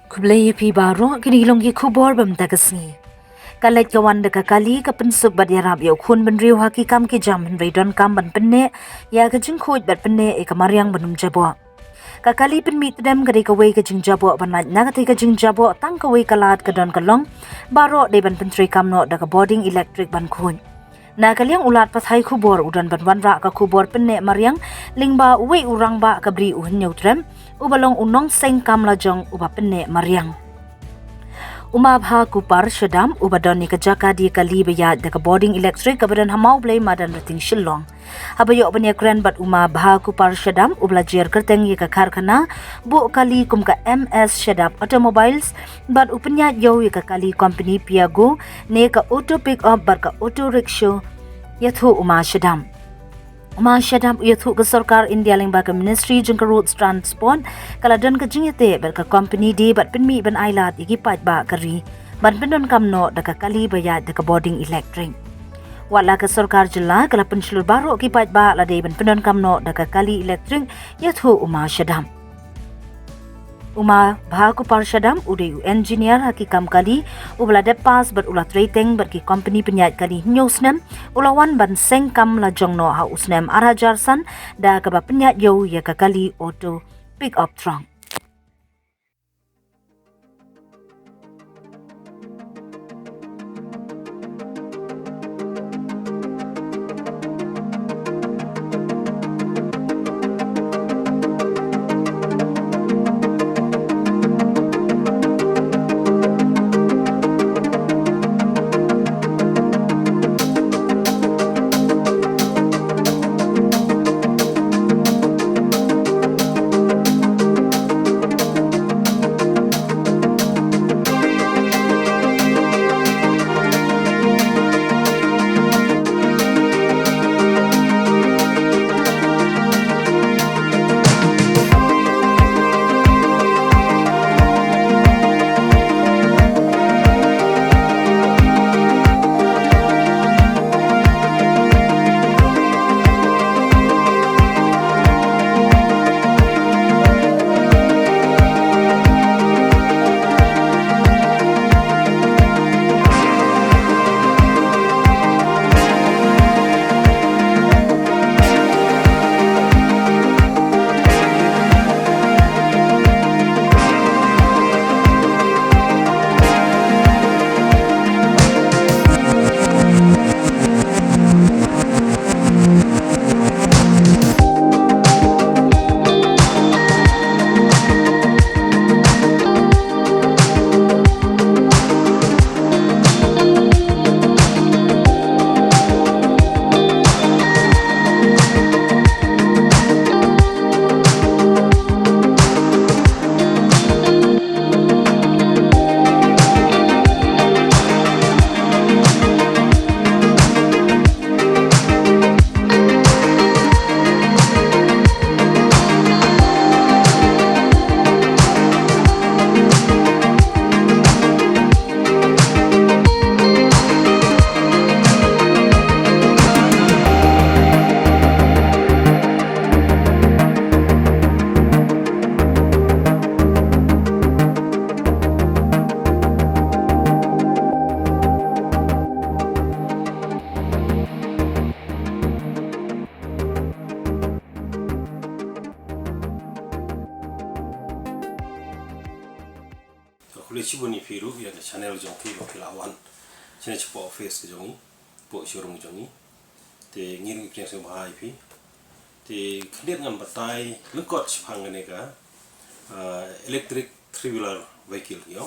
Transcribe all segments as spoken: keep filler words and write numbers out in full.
Khublei ïa phi baroh, kine ki long ki khubor ba mynta ka sngi. Ka leit ka wan da ka kali ka pynsuk bad ïarap ïa u khun bynriew ha ki kam ki jam, hynrei donkam ban pynneh ïa ka jingkhuid bad pynneh ïa ka mariang ban ym jaboh. Ka kali pynmih tdem ka dei kawei ka jingjaboh ban lait na katei ka jingjaboh tang kawei ka lad, ka don ka long baroh dei ban pyntreikam noh da ka bording elektrik ban khuid. Na ka liang u lad pathai khubor u don ban wanrah ka khubor pynneh mariang lyngba uwei u rangbah ka Bri u Hynñiewtrep uba long u nongseng kam lajong uba pynneh mariang. U Ma Bha Kupar Shadap uba don ïa ka jaka die kali ba ïaid da ka bording elektrik kaba don ha Mawblei madan Rating Shillong, haba ïoh ban ïakren bad u Ma Bha Kupar Shadap uba la jer kyrteng ïa ka karkhana buh kali kum ka M S Shadap Automobiles bad u pynïaid ïew ïa ka kali company Piaggio ne ka auto pick up bad ka auto rickshaw. Ïathuh u Ma Shadap. U Ma Shadap u ïathuh ka sorkar India lyngba ka Ministry jong ka Road Transport ka la don ka jingïateh bad ka company die bad pynmih ban ailad ïa ki paidbah ka ri ban pyndonkam noh da ka kali ba ïaid da ka bording elektrik. Watla ka sorkar jylla ka la pynshlur baroh ki paidbah la dei ban pyndonkam noh da ka kali elektrik, ïathuh u Ma Shadap. U Ma Bha Kupar Shadap u dei u engineer ha ki kam kali uba la dep pass bad u la trei teng bad ki company pynïaid kali hynñiew snem, u la wan ban seng kam lajong noh ha u snem ar hajar san da kaba pynïaid ïew ïa ka kali auto pick up truck. Khublei shibun ïa phi ruh ïa ka channel jong phi ba phi la wan shane shapoh office ka jong ngi, shapoh showroom jong ngi. Te ngi ruh ngi pdiang sngewbha ïa phi. Te khyndiat ngan batai lyngkot shaphang kane ka, ah, electric three wheeler vehicle, ïa.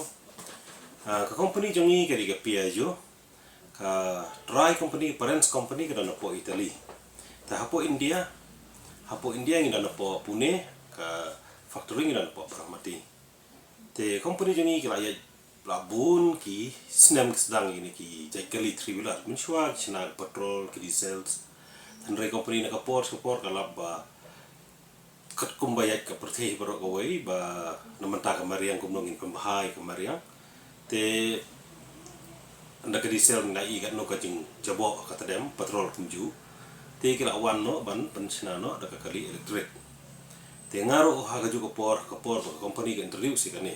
Ah, ka company jong ngi ka dei ka Piaggio, ka tri company, parents company ka don hapoh Italy. Te hapoh India, hapoh India ngi don hapoh Pune, ka factory ngi don hapoh Baramati. Te company jong ngi ki la ïaid la bun ki snem ki sdang ïa kine ki jait kali three wheeler. Mynshuwa ki shna ka petrol, ki diesel. Hynrei company na ka por sha ka por ka lap ba katkum ba ïaid ka pyrthei baroh kawei ba na mynta ka mariang kumno ngin pynbha ïa ka mariang. Te ynda ka diesel ngi la ïohi katno ka jingjaboh ka tdem, petrol kumjuh. Te ki la wan noh ban pynshna noh da ka kali electric. Te nga ruh ha kajuh ka por, ka por ba ka company ka introduce ïa kane,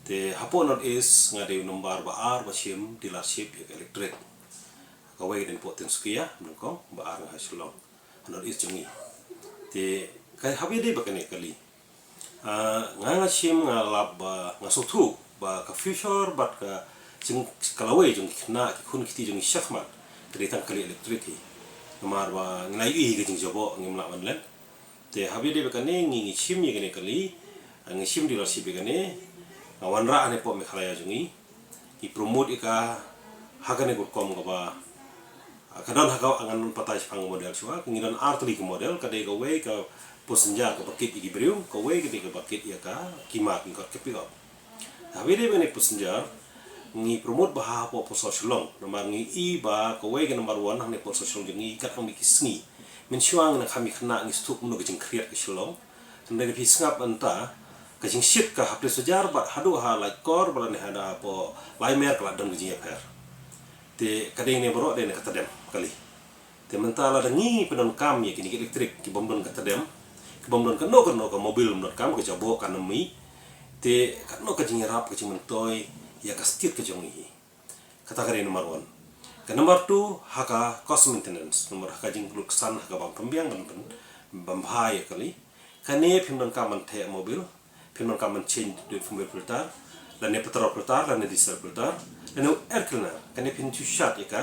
Te hapoh North East nga dei u nombar ba ar ba shim dealership ïa ka electric. Kawei ka dei hapoh Tinsukia, nyngkong, ba ar nga ha Shillong. North East jong ngi. Te ka haba ïadei bad kane kali, ah, nga nga shim, nga lap ba nga sngewthuh ba ka future bad ka jing, ka lawei jong ki khynnah, ki khun ki kti jong ngi shakhmat ka dei tang kali electric hi. Namar ba ngi la ïohi ka jingjaboh, ngim lah ban leh. Te haba ïadei bad kane ngi, ngi shim ïa kane kali, ngi shim dealership ïa kane, nga wanrah hangne hapoh Meghalaya jong ngi. Ngi promote ïa ka ha kane ka rukom kaba, ah, ka don ha ka, ngan batai shaphang ka model shuwa, ngi don ar tylli ki model, ka dei kawei ka passenger kaba kit ïa ki briew, kawei ka dei kaba kit ïa ka, ki mat, ngi khot ka pick up. Haba ïadei bad kane passenger, ngi promote bha hapoh Pyrshah Shillong, namar ngi i ba kawei ka number one hangne Pyrshah Shillong jong ngi kat hangne ki sngi. Mynshuwa ngi nang kham ïa khynnah, ngi sngewthuh kumno ka jingkhriat ka Shillong. Hynrei lada phi sngap mynta, ka jingshit ka ha Police Bazar bad haduh ha Laitkor bad lane haduh hapoh Laimer ka la don ka jingïapher. Te ka dei ne baroh dei ne ka tdem kali. Te mynta lada ngi pyndonkam ïa kine ki electric ki bym don ka tdem, ki bym don kano kano, ka mobil bym donkam, ka jaboh, ka nang mih. Te kano ka jingïarap, ka jingmyntoi ïa ka state ka jong ngi hi. Kata ka dei number one. Ka number two, ha ka cost maintenance, namar ha ka jinglut ksan, ha ka bam pynbiang, bam pyn-, bam bha ïa kali. Kane phim donkam ban theh mobil, phim donkam ban change the mobil filter, lane petrol filter, lane diesel filter, lane air cleaner. Kane phin shu shad ïa ka,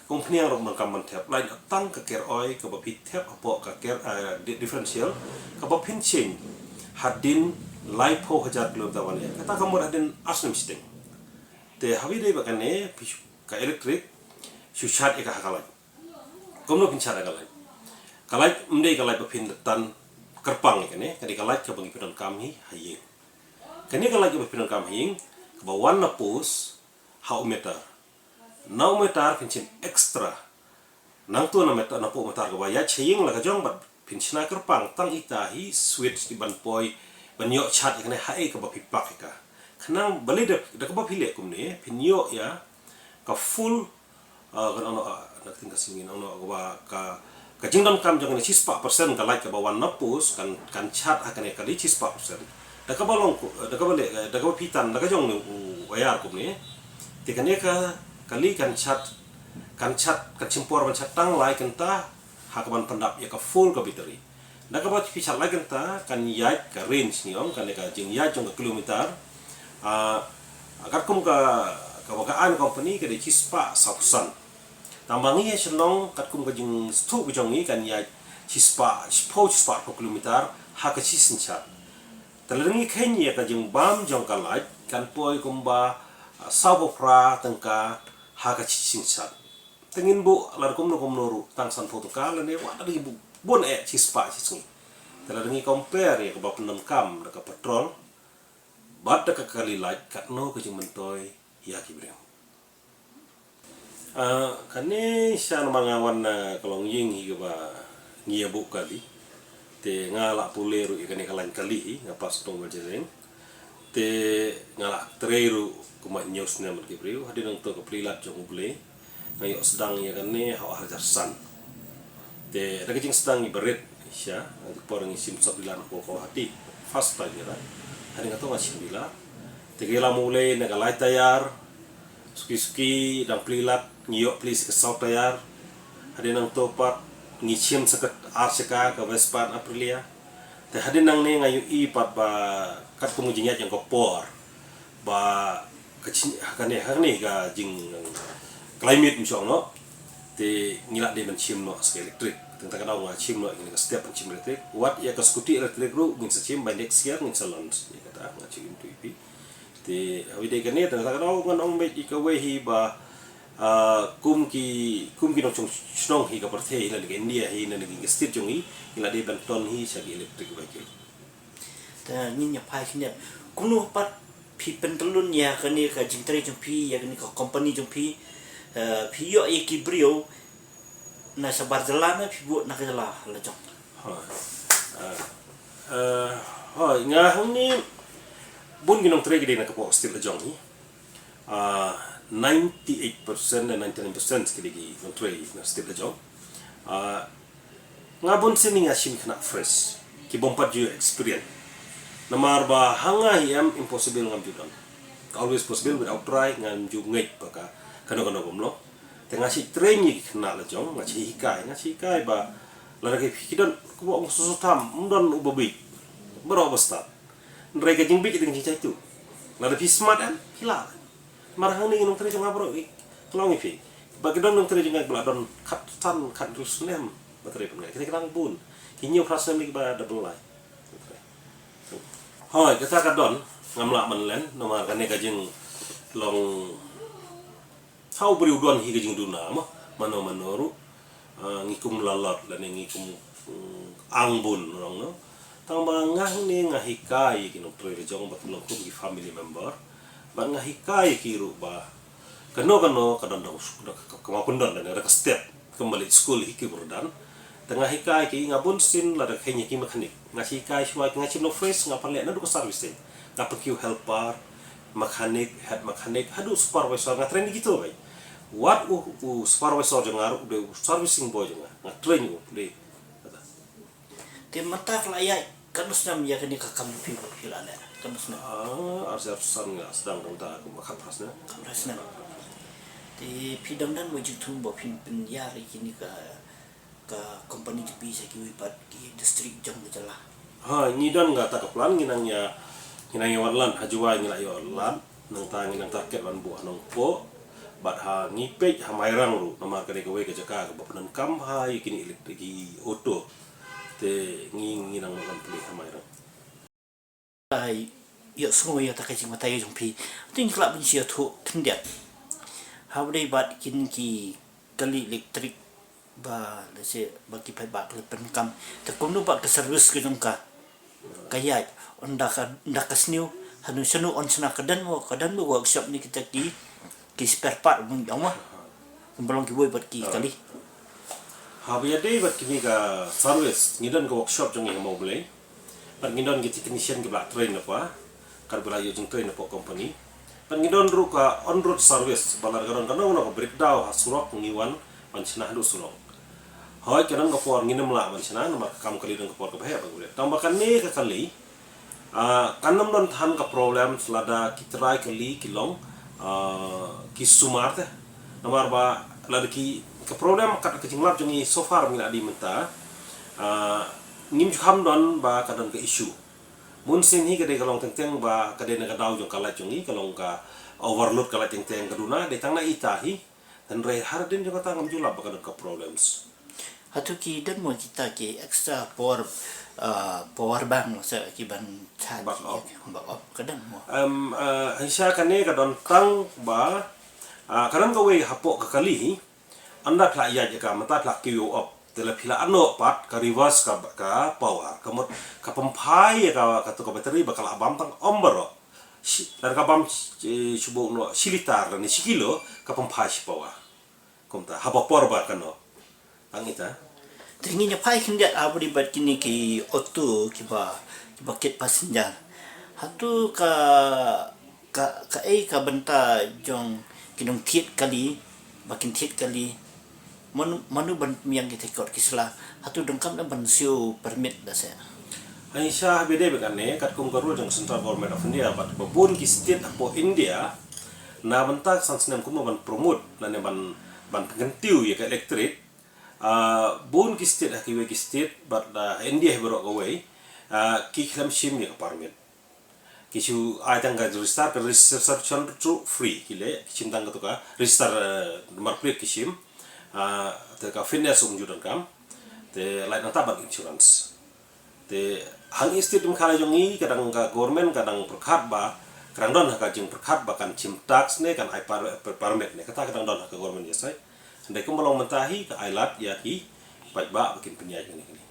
kum phin ïa ruh donkam ban thep, lait tang ka ker oil kaba phi thep hapoh ka ker, eh, di-, differential, kaba phin change hadien laiphew hajar kilometer wan ïa. Kata ka mut hadien ar snem shiteng. Te haba ïadei bad kane, phi shu, ka electric, shu shad ïa ka ha ka light. Kumno phin shad ïa ka light? Ka light ym dei ka light ba phin leit tan kyrpang ïa kane, ka dei ka light kaba ngi pyndonkam hi ha ïing. Kane ka light kaba phin donkam ha ïing, kaba wan na post, ha u meter. Na u meter phin shim extra. Nangta na meter, na poh meter kaba ïaid sha ïing la ka jong bad phin shna kyrpang tang ita hi switch ki ban poi, ban ïoh shad ïa kane ha ei kaba phi pak ïa ka. Khnang balei da, da kaba phi leh kumne, phin ïoh ïa ka full, ah, kan ong, ah, na ka ktien ka sngi ong kaba ka, ka jingdonkam jong kane shispah percent ka light kaba wan na post kan, kan shad ha kane kali shispah percent. Da kaba long ku, da kaba leh, da kaba phi tan da ka jong ne u wire kumne. Te kane ka kali kan shad, kan shad, kan shim por ban shad tang lai kynta, ha kaban pyndap ïa ka full ka battery. Da kaba phi shad lai kynta, kan ïaid ka range ngi ong, kane ka jingïaid jong ka kilometer. Ah, katkum ka, kaba ka ai company ka dei shispah sawphew san. Tangba ngi ha Shillong katkum ka jingsngewthuh ka jong ngi kan ïaid shispah, shiphew, shispah arphew kilometer ha ka shisien shad. Te lada ngi kheiñ ïa ka jingbam jong ka light kan poi kumba, ah, sawphew phra tyngka ha ka shisien shad. Te ngin buh lada kumno kumno ruh tang sanphew tyngka lane wat lada ngi buh bun eh shispah shisngi. Te lada ngi compare ïa kaba pyndonkam da ka petrol bad da ka kali light, katno ka jingmyntoi ïa ki briew. Ah, kane sha namar nga wan na ka longïing hi kaba ngi ïa buh kali. Te nga la pule ruh ïa kane ka lain kali hi, nga pass Automobile Engineering. Te nga la trei ruh kumba hynñiew snem bad ki briew, hadien nangta ka plie lad jong U Blei nga ïoh sdang ïa kane ha u arhajar san. Te da ka jingsdang iba rit shisha, ha ka por ngi shim sop dealer na Guwahati. First time ïa ka. Hadien kata nga shim dealer. Te ka ïalam U Blei na ka lai taïar, suki suki dang plie lad, ngi ïoh plie sa ka saw taïar. Hadien nangta pat ngi shim sa ka ar shaka ka Vespa Aprilia. Te hadien nangne nga ïohi pat ba katkum ka jingïaid jong ka por ba ka jing, ha kane, ha kane ka jing climate mynshwa noh. Te ngi la dei ban shim noh sa ka electric. Te kata ka daw nga shim noh ïa kane ka step ban shim electric. Wat ïa ka scooty electric ruh ngin sa shim by next year ngin sa launch. Ïa kata nga shim tu ipi. Te haba ïadei kane te kata ka daw ngan ong beit ïa kawei hi ba, ah, kum ki, kum ki nongshong shnong hi ka pyrthei hi lane ka India hi lane ka state jong ngi, ngi la dei ban ton hi sha ki electric vehicle. Te ngin ïa phai khyndiat. Kumno pat phi pyntyllun ïa kane ka jingtrei jong phi, ïa kane ka company jong phi, eh, phi ïoh ïa ki briew na shabar jylla ne phi buh na ka jylla la jong? Hooid. Eh, eh, hooid, nga hangne bun ki nongtrei ki dei na ka pok state la jong hi. Ah, ninety-eight percent ne ninety-nine percent ki dei ki nongtrei na state la jong. Ah, nga bun sien nga shim khynnah fresh, ki bym pat ju experience. Namar ba ha nga hi em impossible ngam ju don. Always possible, without try ngam ju ngeit ba ka kano kano bym long. Te nga shu train ïa ki khynnah la jong, nga shu hikai, nga shu hikai ba lada ki phi ki don kumba ong susu tam, ym don uba bieit. Baroh ba stad. Hynrei ka jingbieit ka dei ka jingshai tuh. Lada phi smart em, phi lah. Namar hangne ki nongtrei jong nga baroh ki long ïa phi. Ba ki don nongtrei jong nga ba la don khatsan khathynriew snem ba trei bad nga. Kita ki dang bun. Ki hynñiew phra snem ne kiba double lai. Hooid, kata ka don, ngam lah ban len, namar kane ka jinglong, ha u briew don hi ka jingduna mo, mano mano ruh, ah, ngi kum lalot lane ngi kum, mm, ang bun ruh no. Tang ba nga hangne nga hikai ïa ki nongtrei la jong bad long kum ki family member. Bad nga hikai ïa ki ruh ba kano kano ka don da ka, ka, ka, ka ma pyndon da ka step. Kumba leit skul hi ki bun ruh don. Te nga hikai ki, nga bunsien lada kheiñ ïa ki mechanic. Nga shu hikai shuwa ki, nga shim nong fresh, nga pynleh naduh ka servicing. Nga pynkiew helper, mechanic, head mechanic, haduh supervisor, nga train ïa kito beit. Wat u, u supervisor jong nga ruh u dei u servicing boy jong nga. Nga train u, u dei. Te mynta ka la ïaid katno snem ïa kane ka kam jong phi ba phi la leh? Katno snem? Ah, ar hajar san nga sdang, mynta kumba khatphra snem. Khatphra snem. Te phi dang don mo jingthung ba phin pynïar ïa kine ka, ka company jong phi sha kiwei pat ki district jong ka jylla? Ha, ngi don kata ka plan, ngi nang ïa, ngi nang ïa wanlam, ha Jowai ngi la ïa wanlam, nangta ngi nang target ban buh ha Nongpoh, bad ha ngi peit ha Mairang ruh, namar ka dei kawei ka jaka kaba pyndonkam ha ïa kine electric ki auto. Te ngi, ngi nang ban plie ha Mairang. Ai, ïohsngew ïa kata ka jingbatai jong phi. Te ngi kwah ban sngewthuh khyndiat. Haba dei bad kine ki kali electric ba, lehse ba ki paidbah ki la pyndonkam. Te kumno bad ka service ka jong ka? Ka ïaid, ynda ka, ynda ka sniew, hanu shanu yn shna, ka don mo, ka don mo workshop ne kita ki, ki spare part bun jong mo. Kumba long kiwei bad ki kali. Haba ïadei bad kine ka service, ngi don ka workshop jong ngi ha Mawblei. Bad ngi don ki technician kiba la train na pdeng, katba la ïoh jingtrain na pdeng company. Bad ngi don ruh ka on road service, ba lada ka don kano kano ka breakdown ha surok ngi wan ban shna haduh surok. Hooid, ka don ka por ngim lah ban shna, namar ka kam kali don ka por kaba heh bad kaba heh. Tang ba kane ka kali, ah, kan ym don than ka problem lada ki trai kali ki long, ah, ki sumar te. Namar ba lada ki, ka problem kat ka jinglap jong ngi so far ngi la dei mynta, ah, ngim ju kham don ba ka don ka issue. Bunsien hi ka dei ka long teng teng ba ka dei na ka daw jong ka light jong ngi, ka long ka overload ka light teng teng, ka duna dei tang na ita hi. Hynrei hadien jong kata ngam ju lap ba ka don ka problems. Hato ki don mo kita ki extra power, ah, power bank, lehse ki ban charge, backup, ïa ki backup, ka don mo? Em, eh, hynrei kane ka don tang ba, ah, ka don kawei hapoh ka kali hi. Ynda phi la ïaid ïa ka, mynta phi la kiew off, te lada phi la noh pat, ka reverse ka, ka power, ka mut ka pynphai ïa ka, kato ka battery ba ka la bam tang ym baroh. Shi, lada ka bam, eh, shu bun noh shi litar lane shi kilo, ka pynphai shi power. Kumta, haba por ba ka noh. Tang ita. Te ngin ïa phai khyndiat haba dei bad kine ki auto kiba, kiba kit passenger. Hato ka, ka, kaei ka bynta jong ki nongthied kali, ba kin thied kali? Mano, mano ban pynïeng kita ki kot ki sla? Hato donkam ban siew permit da seh? Hynrei sha haba dei bad kane, katkum ka rule jong Central Government of India, bad ba bun ki state hapoh India, na bynta ka san snem kumno ban promote, lane ban, ban pynkyntiew ïa ka electric, ah, bun ki state ha kiwei ki state, bad, ah, India hi baroh kawei, ah, ki khlem shim ïa ka permit. Ki shu ai tang ka register, ka registration ruh free ki leh, ki shim tang kato ka register, eh, number plate ki shim, ah, te ka fitness um ju donkam, te lait nangta bad insurance. Te hangta state Meghalaya jong ngi ka dang ka government ka dang pyrkhat ba, ka dang don ha ka jingpyrkhat ba kan shim tax ne kan ai par-, per-, permit ne, kata ka dang don ha ka government ïa sai. Hynrei kumba long mynta hi ka ai lad ïa ki paidbah ba kin pynïaid kane kane.